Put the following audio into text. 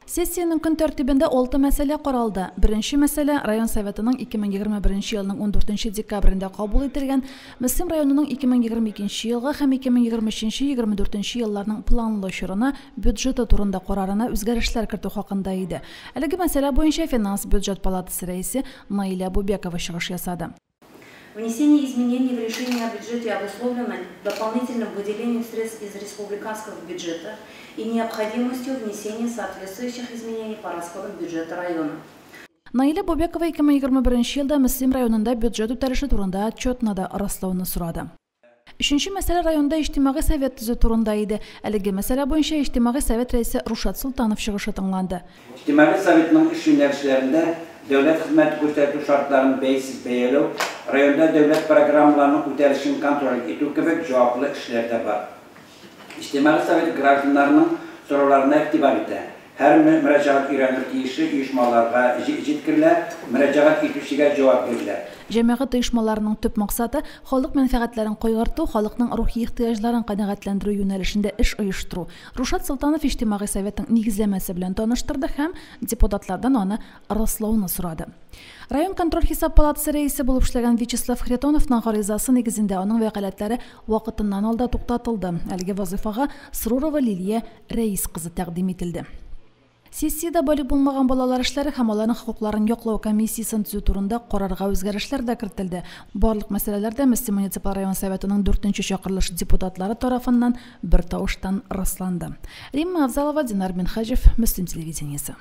Сессиянең көн тәртибендә 6 мәсьәлә каралды. Беренче мәсьәлә район советының 2021 елның 14 декабрендә кабул ителгән Мөслим районының 2022 елгы һәм 2023-24 елларның планлы чорына бюджеты турында карарына үзгәрешләр кертү хакында иде. Әлеге мәсьәлә буенча финанс-бюджет палатасы рәисе Наилә Бубекова чыгыш ясады. Внесение изменений в решение о бюджете обусловлено дополнительным выделением средств из республиканского бюджета и необходимостью внесения соответствующих изменений по расходам бюджета района. Наилә Бубекова 2021 елда Мөслим районында бюджет үтәлеше турында отчетны да раслауны сорады. Өченче мәсьәлә районда иҗтимагый совет төзү турында иде. Әлеге мәсьәлә буенча иҗтимагый совет рәисе Рушат Солтанов чыгышы тыңланды. Иҗтимагый советның эш юнәлешләрендә дәүләт хезмәте күрсәтү шартларын бәйсез бәяләү, районда дәүләт программаларының үтәлешен контроль итү кебек җаваплы эшләр дә бар. Иҗтимагый совет гражданнарның сорауларына игътибар итә. Һәр мөрәҗәгать өйрәнү тиешле оешмаларга җиткерелә, мөрәҗәгать итүчегә җавап бирелә. Җәмәгать оешмаларының төп максаты халык мәнфәгатьләрен кайгырту, халыкның рухи ихтыяҗларын канәгатьләндерү юнәлешендә эш оештыру. Рушат Солтанов иҗтимагый советның нигезләмәсе белән таныштырды һәм депутатлардан аны раслауны сорады. Район контроль хисап палатасы рәисе булып эшләгән Вячеслав Хритоновның гаризасы нигезендә аның вәкаләтләре вакытыннан алда туктатылды. Әлеге вазыйфага Срурова Лилия Рәис кызы тәкъдим ителде. Сессиядә балигъ булмаган балалар эшләре һәм аларның хокукларын яклау комиссиясен төзү турында карарга үзгәрешләр дә кертелде. Барлык мәсьәләләр дә Мөслим муниципаль район советының 4нче чакырылыш депутатлары тарафыннан бер тавыштан расланды. Римма Авзалова, Динар Минхаҗев, Мөслим телевидениесе.